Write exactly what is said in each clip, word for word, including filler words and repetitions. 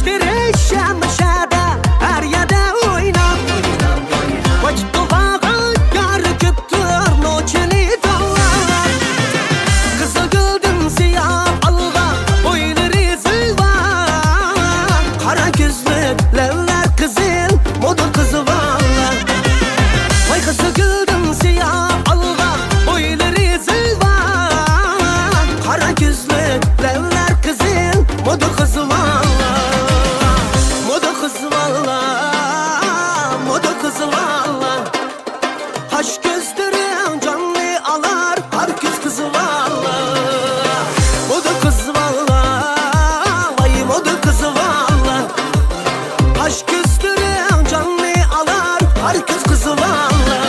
تىرىشچانمۇ شەدە ھەر يەردە ئويناپ، ۋاجىپ تۇغاغا يار كۆپتۇر نوچىنى داڭلاپ. قىزىل گۈلدىن سىياھ ئالغان بويلىرى زىلۋا، قارا كۆزلۈك لەۋلەر قىزىل مودا قىزى بالىلار. ۋاي قىزىل گۈلدىن سىياھ ئالغان بويلىرى زىلۋا، قارا كۆزلۈك لەۋلەر قىزىل مودا قىزى بالىلار. مودا قىزى بالىلار، مودا قىزى بالىلار. قاش كۆزلىرىڭ جاننى ئالار، قارا كۆز قىزى بالىلار. مودا قىزى بالىلار، ۋاي مودا قىزى بالىلار. قاش كۆزلىرىڭ جاننى ئالار، قارا كۆز قىزى بالىلار.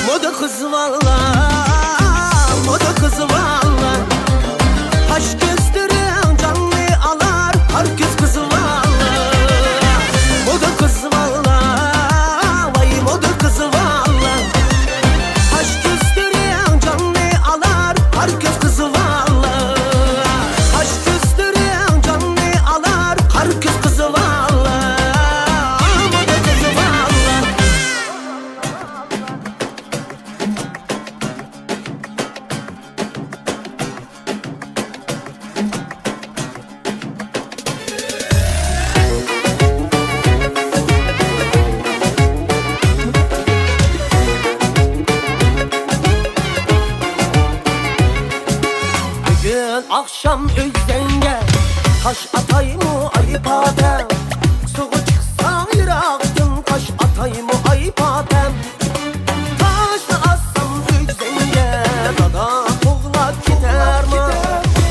مودا قىزى بالىلار، مودا قىزى بالىلار. قاش كۆزلىرىڭ جاننى ئالار، قارا كۆز قىزى بالىلار. مودا قىزى بالىلار، ۋاي مودا قىزى بالىلار. قاش كۆزلىرىڭ جاننى ئالار، قارا كۆز قىزى بالىلار. قاش كۆزلىرىڭ جاننى ئالار، قارا كۆز قىزى بالىلار. مودا قىزى بالىلار. بۈگۈن ئاخشام ئۆزەڭگە تاش ئاتايمۇ ئاي پاتەم؟ سۇغا چىقساڭ يىراقتىن قاش ئاتايمۇ ئاي پاتەم؟ تاشنى ئاتسام ئۆزەڭگە، دادا قوغلاپ كېتەرمۇ؟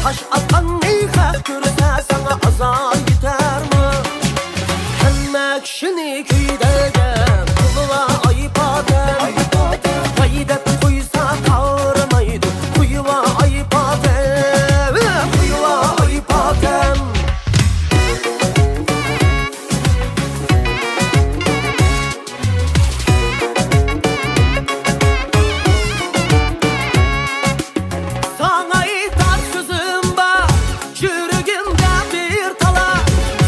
تاش ئاتقاننى خەق كۆرسە، ساڭا ئازار يېتەرمۇ؟ ھەممە كىشىنى كۆيدۈرگەن قۇلىۋا ئاي پاتەم. ۋاي دەپ قويسا قارىمايدۇ، قويۇۋا ئاي پاتەم، قويۇۋا ئاي پاتەم. ساڭا ئېيتار سۆزۈم بار، يۈرىكىمدە بىر تالا.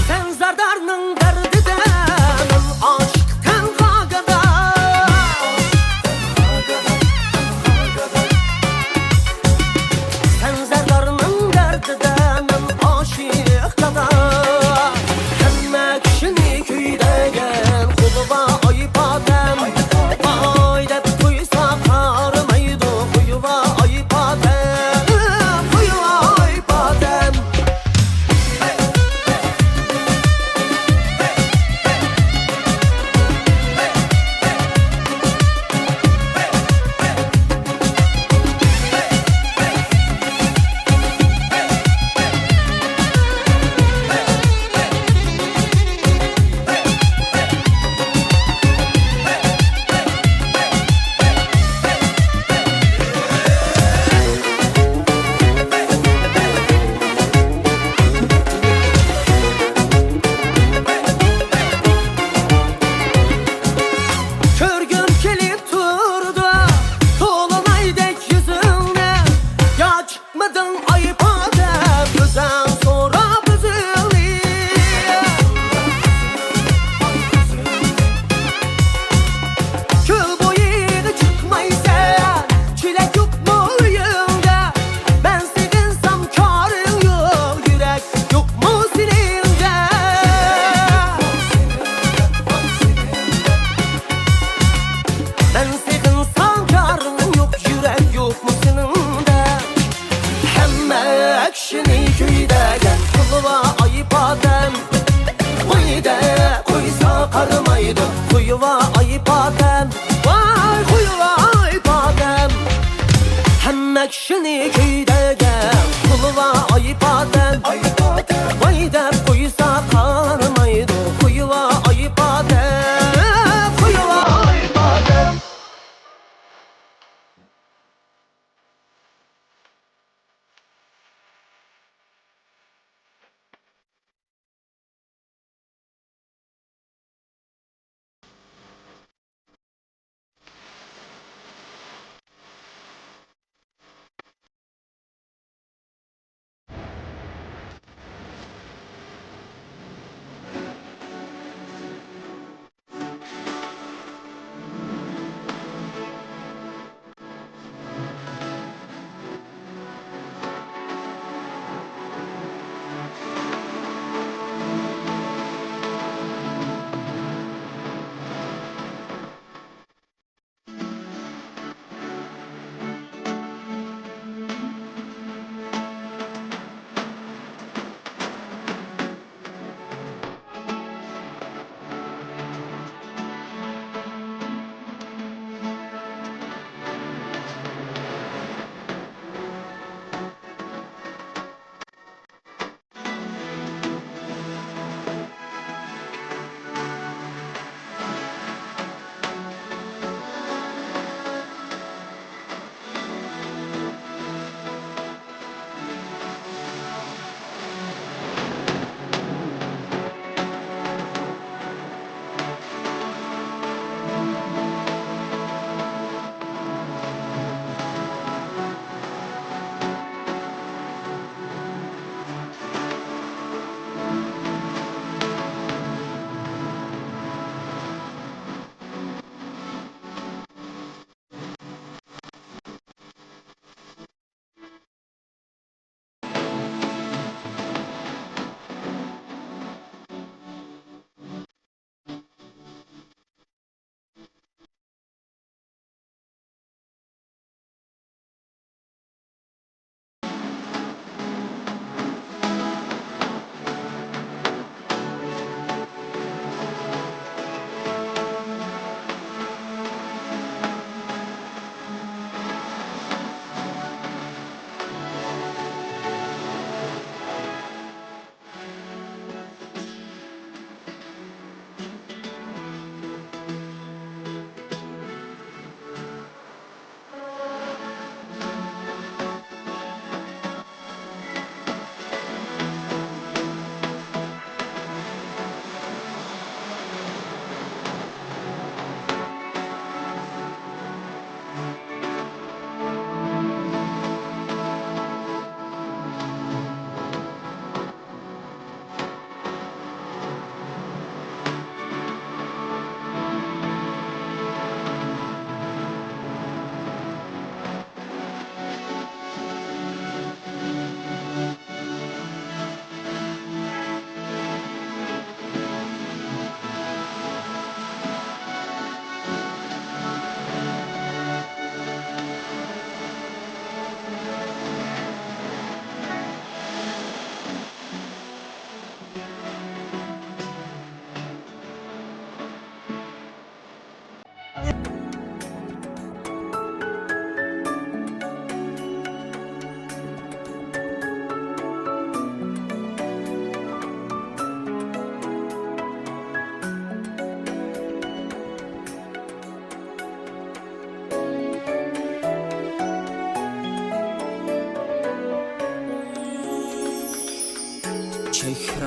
سەن زەردارنىڭ دەردىدە، مەن ئاشىق تەنھا گادا. سەن زەردارنىڭ دەردىدە، مەن ئاشىق گادا. ھەممە كىشىنى كۆيدۈرگەن قۇلىۋا ئاي پاتەم. ۋاي دەپ قويسا قارىمايدۇ، قويۇۋا ئاي پاتەم، قويۇۋا ئاي پاتەم. كۆرگۈم كېلىپ تۇرىدۇ تولۇنايدەك يۈزۈڭنى، ياچ مىدىڭ ئاي پاتەم، ئۆزۈڭ سوراپ ئۆزۈڭنى. كۆل بويىغا چىقمايسەن، چېلەك يوقمۇ ئۆيۈڭدە؟ مەن سېغىنسام كارىڭ يوق، يۈرەك يوقمۇ سېنىڭدە؟ مەن سېغىنسام كارىڭ يوق، يۈرەك يوقمۇ سېنىڭدە؟ ھەممە كىشىنى كۆيدۈرگەن قۇلىۋا ئاي پاتەم. ۋاي دەپ قويسا قارىمايدۇ، قويۇۋا ئاي پاتەم. ۋاي قويۇۋا ئاي پاتەم. ھەممە كىشىنى كۆيدۈرگەن قۇلىۋا ئاي پاتەم. ۋاي دەپ قويسا قارىمايدۇ، قويۇۋا ئاي پاتەم، قويۇۋا ئاي پاتەم.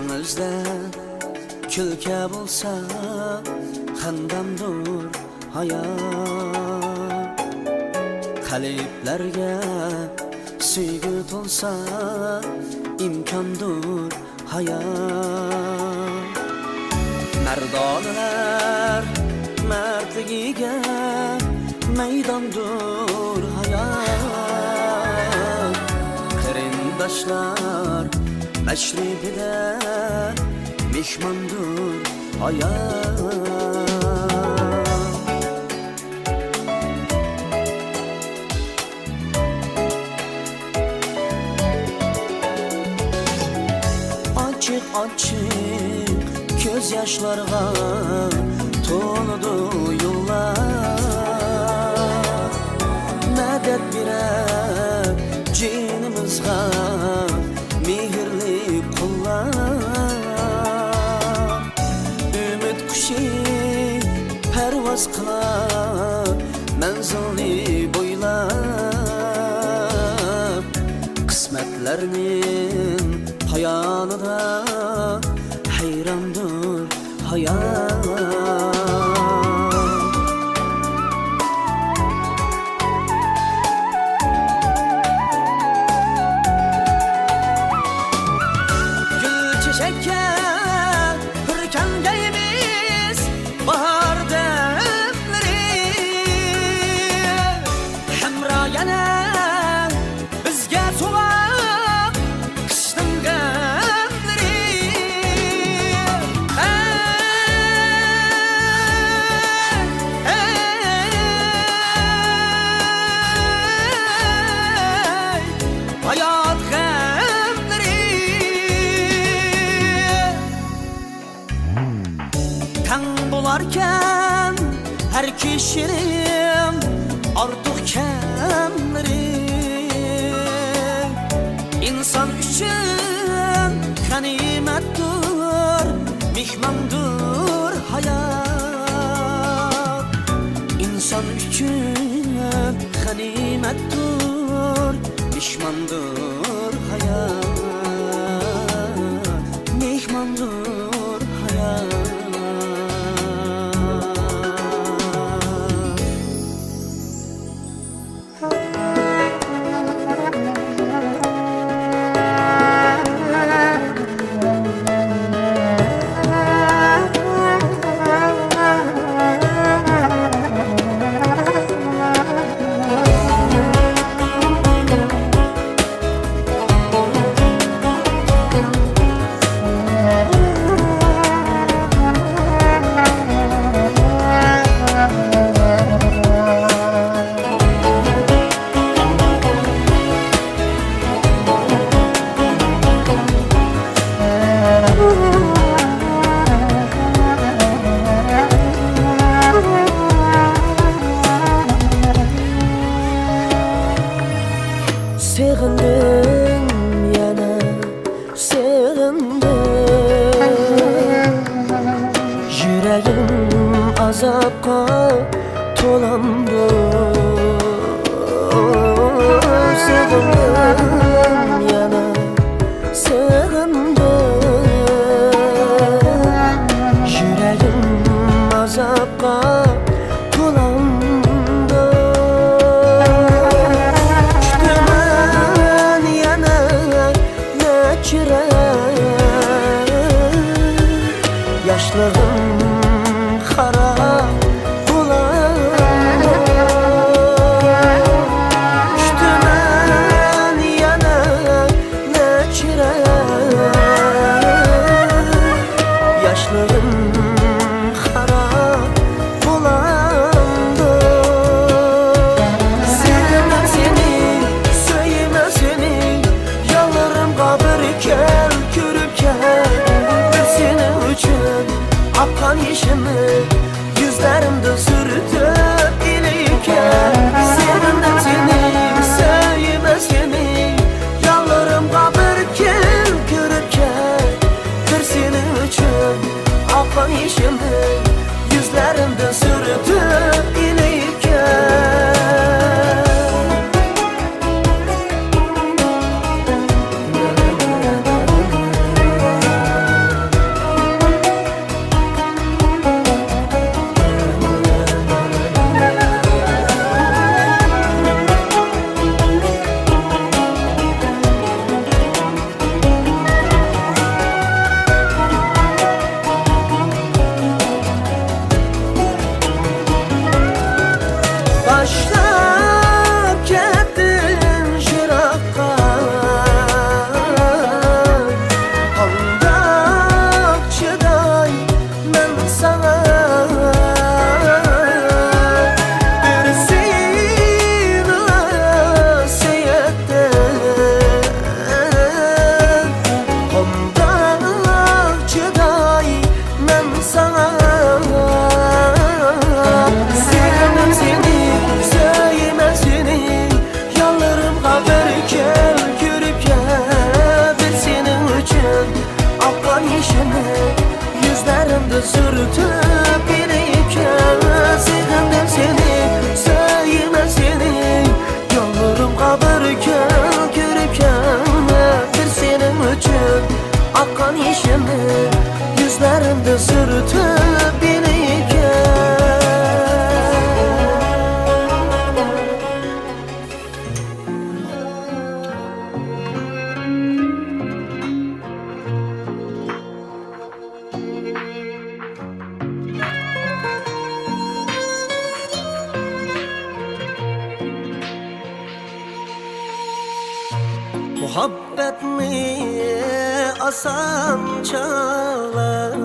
كۆزدە كۈلكە بولسا، خەندەمدۇر ھايا. قەلبلەرگە سۆيگۈ تولسا، ئىمكاندۇر ھايا. مەردانىلەر مەردلىكىگە مەيداندۇر ھايا. قېرىنداشلار مەشرىپىدە مېھماندۇر ھايا. ئاچچىق-ئاچچىق كۆز ياشلارغا تولىدۇ يوللار. مەدەت بېرەر جېنىمىزغا مېھىرلىك قۇللار. ئۈمىد قۇشى پەرۋاز قىلار مەنزىلنى بويلاپ. قىسمەتلەرنىڭ پايانىدا ھەيراندۇر ھايا. گۈل چېچەككە پۈركەڭلەيمىز باھار دەملىرى، ھەمراھ يەنە بىزگە سوۋغا قىشنىڭ غەملىرى. ئەي، ئەي، ئەي، ھايات غەملىرى. تەڭ بولاركەن ھەر كىشىنىڭ ئارتۇق كەملىرى. ئىنسان ئۈچۈن غەنىيمەتتۇر، مېھماندۇر ھايات. ئىنسان ئۈچۈن غەنىيمەتتۇر، مېھماندۇر ھايات، مېھماندۇر ھايات. سېغىندىم يەنە، سېغىندىم. يۈرىكىم ئازابقا تولامدۇ؟ سېغىندىم يەنە، سېغىندىم. يۈرىكىم ئازابقا تولامدۇ؟ كۈتىمەن يەنە نەچچە رەڭ، ياشلىقىم خاراب بولامدۇ؟ كۈتىمەن يەنە نەچچە رەڭ، ياشلىرىم خاراب بولامدۇ؟ سېغىنىمەن سېنى، سۆيىمەن سېنى، يانلىرىمغا بىر كەل، كۆرۈپ كەل، بىر سېنىڭ ئۈچۈن ئاققان يېشىمنى يۈزلىرىمدىن سۈرتۈپ ئېلىپ كەل. سېغىنىمەن سېنى، سۆيىمەن سېنى، يانلىرىمغا بىر كەل، كۆرۈپ كەل، بىر سېنىڭ ئۈچۈن ئاققان يېشىمنى يۈزلىرىمدىن سۈرتۈپ ئېلىپ كەل. يۈزلىرىمدە سۈرتۈپ بېرىكەن، سېغىندىم سېنى، سۆيىمەن سېنى. يوللىرىمغا بىر كۈن كۆرۈپ كەلمە، بىر سېنىڭ ئۈچۈن ئاققان يېشىمنى يۈزلىرىمدە سۈرتۈپ بېرىكەن. مۇھەببەتنى ئاسان چاغلاپ،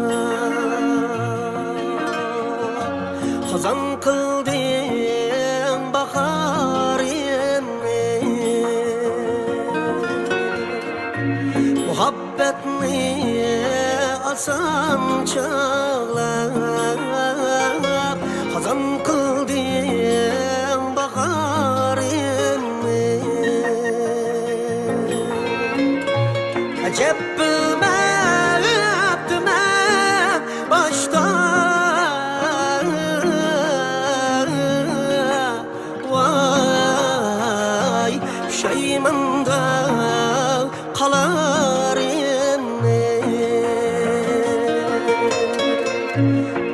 خازان قىلدىم باھارىمنى. مۇھەببەتنى ئاسان چاغلاپ، خازان قىلدىم باھارىمنى. ئەجەب بىلمەپتىمەن باشتا، ۋاي پۇشايماندا قالارىمنى.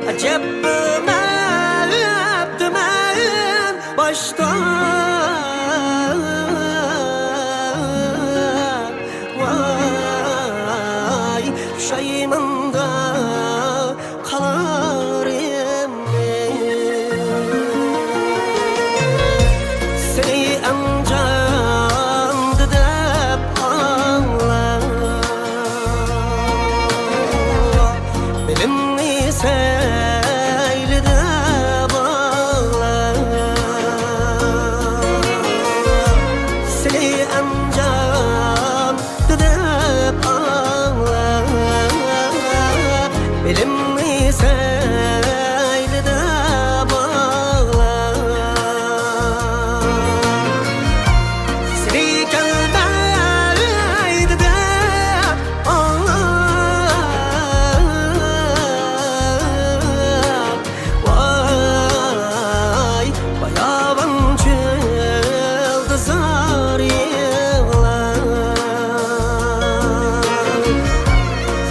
ئەجەب بىلمەپتىمەن باشتا، ۋاي پۇشايماندا قالارىمنى. سېنى ئەڭ جان دەپ ئاڭلاپ، بېلىمنى سەيلىدە باغلاپ، سېنى ئەڭ جان دەپ ئاڭلاپ، بېلىمنى سەيلىدە باغلاپ، سېنى كەلمەيدۇ دەپ ئاڭلاپ، ۋاي باياۋان چۆلدە زار يىغلاپ،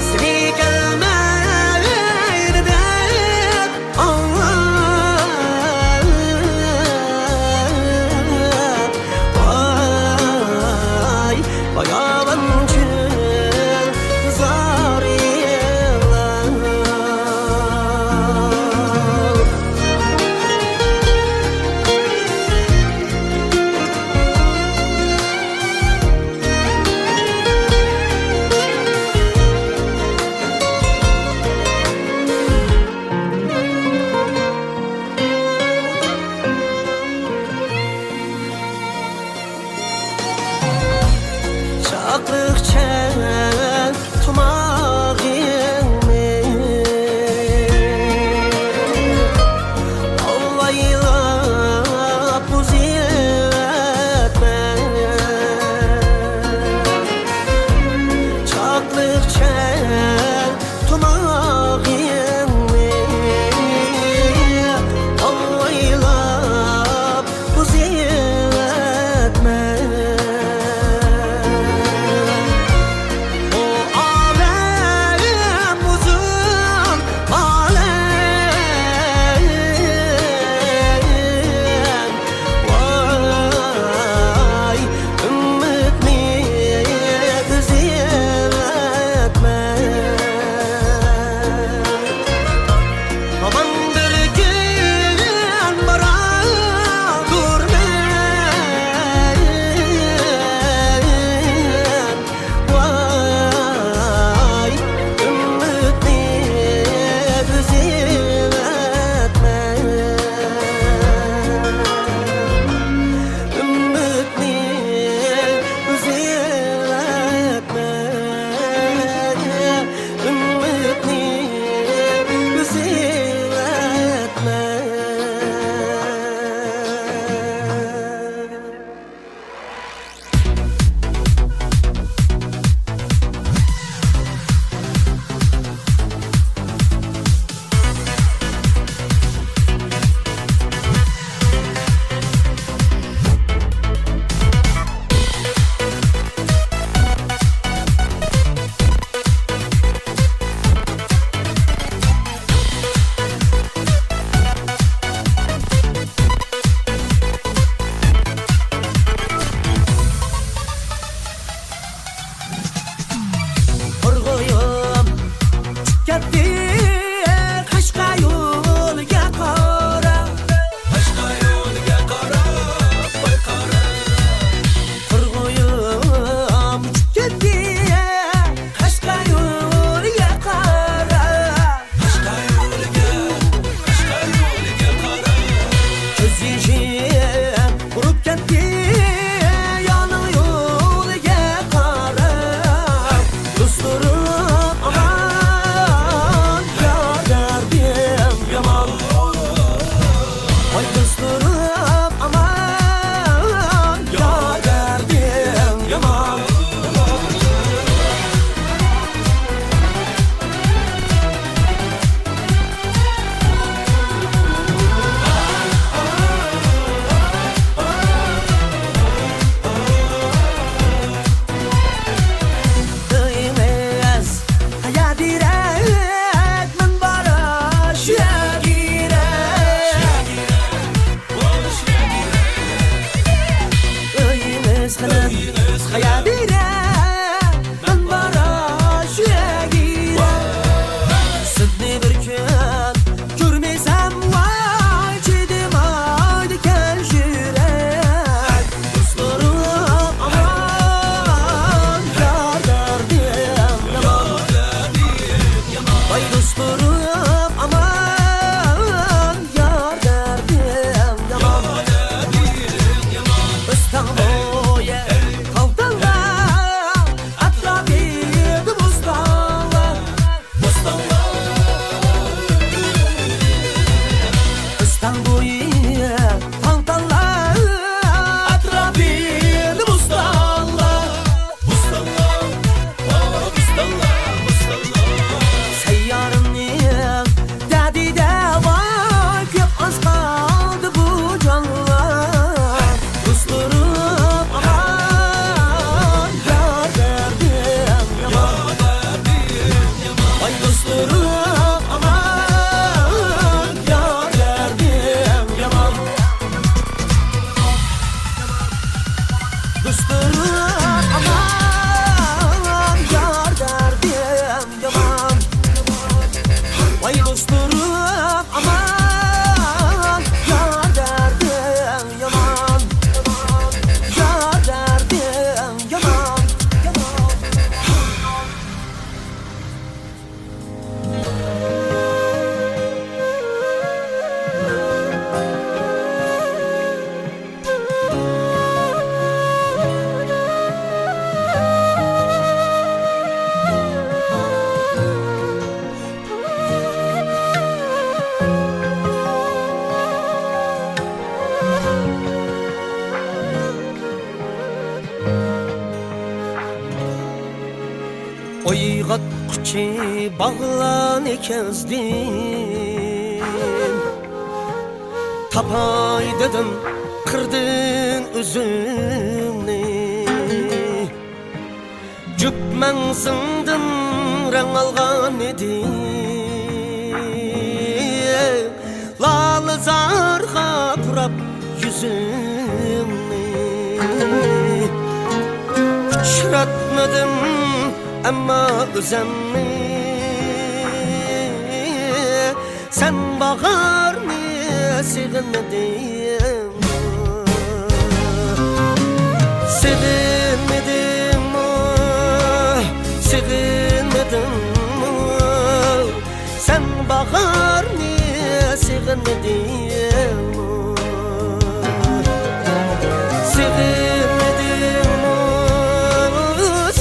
سېنى كەلمەيدۇ دەپ قەشقەر يولىغا قاراپ، قەشقەر يولىغا قاراپ، ۋاي قاراپ. قۇرغۇيۇم ئۇچۇپ كەتتى، قەشقەر يولىغا قاراپ. كۆز يېشىم قۇرۇپ كەتتى، يارنىڭ يولىغا قاراپ. دوستلىرىم ئامان، يار دەردىم يامان. ۋاي دوستلىرىم ئامان، يار دەردىم يامان. ئۆيىمىز قەيەردە يىراق، مەن بارا شۇ يەرگە يىراق. ئۆيىمىز قېنىم قەيەردە يىراق، مەن بارا شۇ يەرگە يىراق. سىزنى بىر كۈن كۆرمىسەم، ۋاي چىدىمايدىكەن يۈرەك. دوستلىرىم ئامان، يار دەردىم يامان. ۋاي دوستلىرىم ئامان، يار دەردىم يامان. ئۆستەڭ بويى تاغ-تاغلار، ئەتراپىدا بوستانلار. ئۆستەڭ بويى تاغ-تاغلار، ئەتراپىدا بوستانلار. سەييارىمنىڭ دەردىدە ۋاي كۆپ ئاز قالدى بۇ جانلار. دوستلىرىم ئامان، يار دەردىم يامان. ۋاي دوستلىرىم ئامان، يار دەردىم يامان. دوستلىرىم ئامان، يار دەردىم يامان. ۋاي دوستلىرىم ئامان، يار دەردىم يامان. يار دەردىم يامان. ئويغاتقۇچى باغلارنى كەزدىم، تاپاي دېدىم قىردىن ئۈزۈمنى. جۈپ مەڭزىڭدىن رەڭ ئالغان ئىدىم، لالىزارغا پۇراپ يۈزۈمنى. ئۇچراتمىدىم ئەمما ئۆزەمنى، سەن باھارنى سېغىنمىدىڭ. سېغىنمىدىڭمۇ، سېغىنمىدىڭمۇ؟ سەن باھارنى سېغىنمىدىڭمۇ؟ سېغىنمىدىڭمۇ،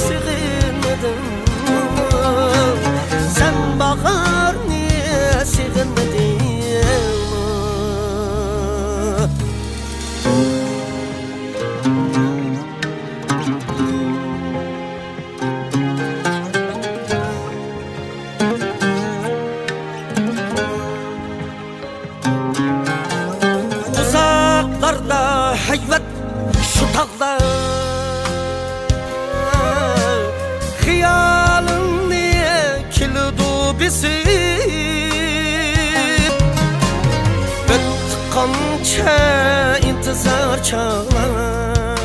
سېغىنمىدىڭمۇ؟ سەن باھارنى سېغىنمىدىڭمۇ؟ ئۇزاقلاردا ھەيۋەت شۇ تاغلار، خىيالىڭنى كېلىدۇ بېسىپ. ئۆتتى قانچە ئىنتىزار چاغلار،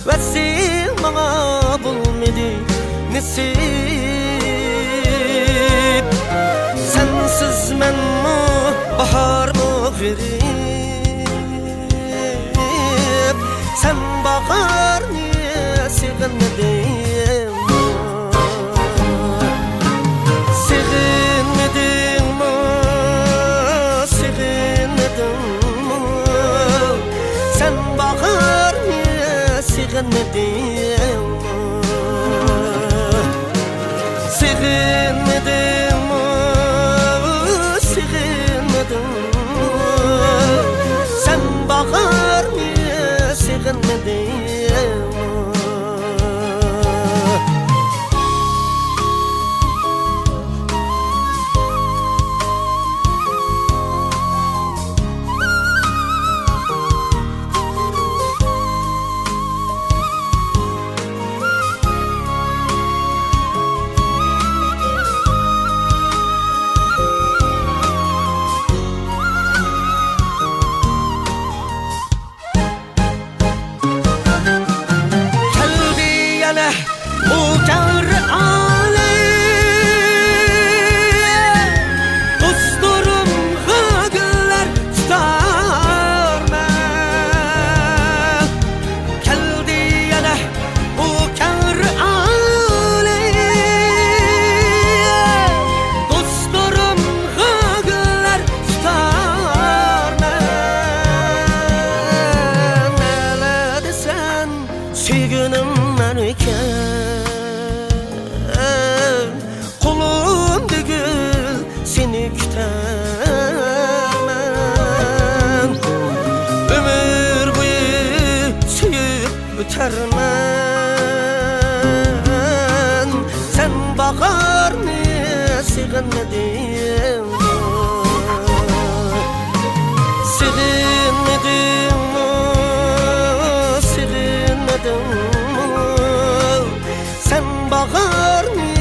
ۋەسلى ماڭا بولمىدى نېسىپ. مەنمۇ باھارمۇ غېرىب، سەن باھارنى سېغىنمىدىڭمۇ؟ سېغىنمىدىڭمۇ؟ سېغىنمىدىڭمۇ؟ سەن باھارنى سېغىنمىدىڭمۇ؟ سېغىنمىدىڭمۇ؟ سېغىنمىدىڭمۇ؟ سەن باھارنى سېغىنمىدىڭمۇ؟ كەلدى يەنە ئۇ كەڭرى ئالەم، دوستلىرىمغا گۈللەر تۇتارمەن. كەلدى يەنە ئۇ كەڭرى ئالەم، دوستلىرىمغا گۈللەر تۇتارمەن. نەلەردىسەن سۆيگۈنۈم مەن ئىكەن، قولۇمدا گۈل سېنى كۈتەرمەن. ئۆمۈر بويى سۆيۈپ ئۆتەرمەن. سەن باھارنى سېغىنمىدىڭمۇ؟ سېغىنمىدىڭمۇ؟ سېغىنمىدىڭمۇ؟ سەن باھارنى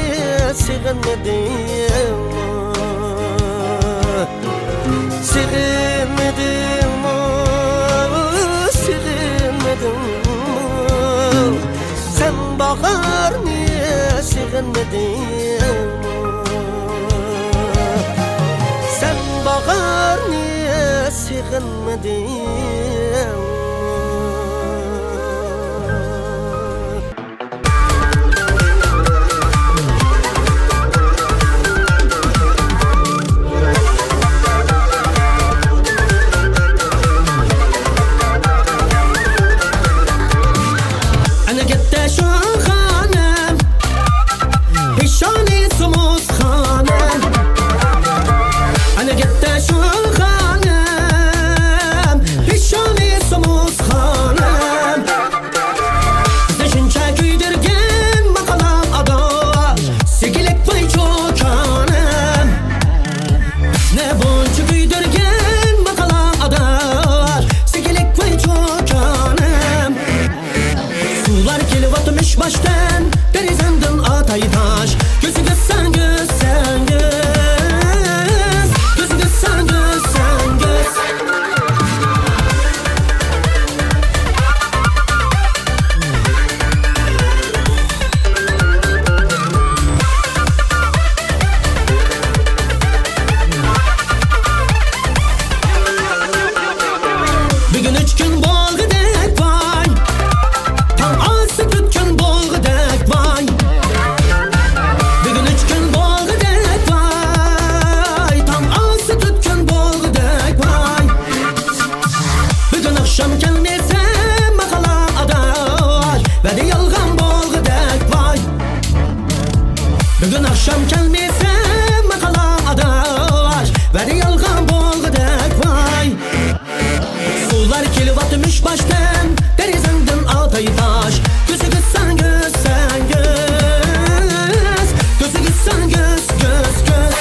سېغىنمىدىڭمۇ؟ سېغىنمىدىڭمۇ؟ سېغىنمىدىڭمۇ؟ سەن باھارنى سېغىنمىدىڭمۇ؟ سەن باھارنى سېغىنمىدىڭمۇ؟ ئەنە كەتتى شۇ خانىم، پېشانىسى مۇز خانىم. ئەنە كەتتى شۇ خانىم، پېشانىسى مۇز خانىم. بىزنى شۇنچە كۆيدۈرگەن ماقالا ئاداش، سىگىلىك ۋاي چوكانىم. بىزنى بۇنچە كۆيدۈرگەن ماقالا ئاداش، سىگىلىك ۋاي چوكانىم. سۇلار كېلىۋاتىمىش باشتىن، دېرىزەڭدىن ئاتاي تاش. كۆزىگە سەڭگۈز، سەڭگۈز، كۆزىگە سەڭگۈز، سەڭگۈز. بۈگۈن ئۈچ كۈن بولغۇدەك ۋاي، تاڭ ئاتسا تۆت كۈن بولغۇدەك ۋاي. بۈگۈن ئۈچ كۈن بولغۇدەك ۋاي، تاڭ ئاتسا تۆت كۈن بولغۇدەك ۋاي. بۈگۈن ئاخشام كەلمىسە ماقالا ئاداش، ۋەدە يالغان بولغۇدەك ۋاي. بۈگۈن ئاخشام كەلمىسە ماقالا ئاداش، ۋەدە يالغان بولغۇدەك ۋاي. سۇلار كېلىۋاتىمىش باشتىن، دېرىزەڭدىن ئاتاي تاش. كۆزىگە سەڭگۈز، سەڭگۈز، كۆزىگە سەڭگۈز، گۈز، گۈز.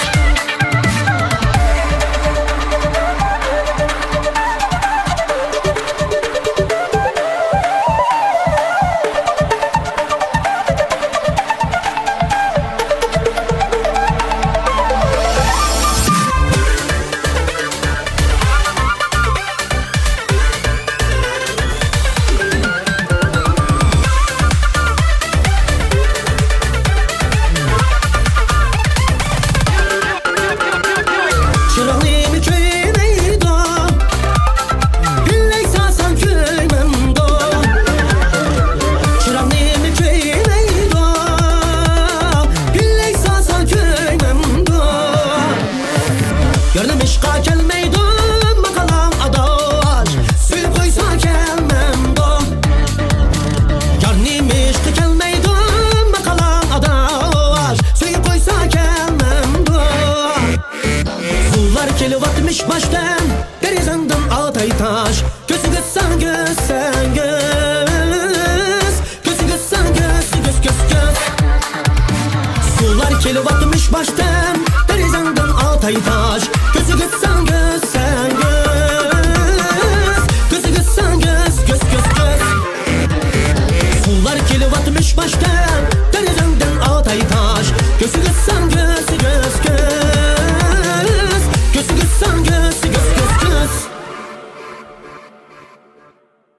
باشتىن دېرىزەڭدىن ئالتاي تاش، كۆزىگە سەڭگۈز، سەڭگۈز، كۆزىگە سەڭگۈز، كۆز، كۆز، كۆز. سۇلار كېلىۋاتمىش باشتا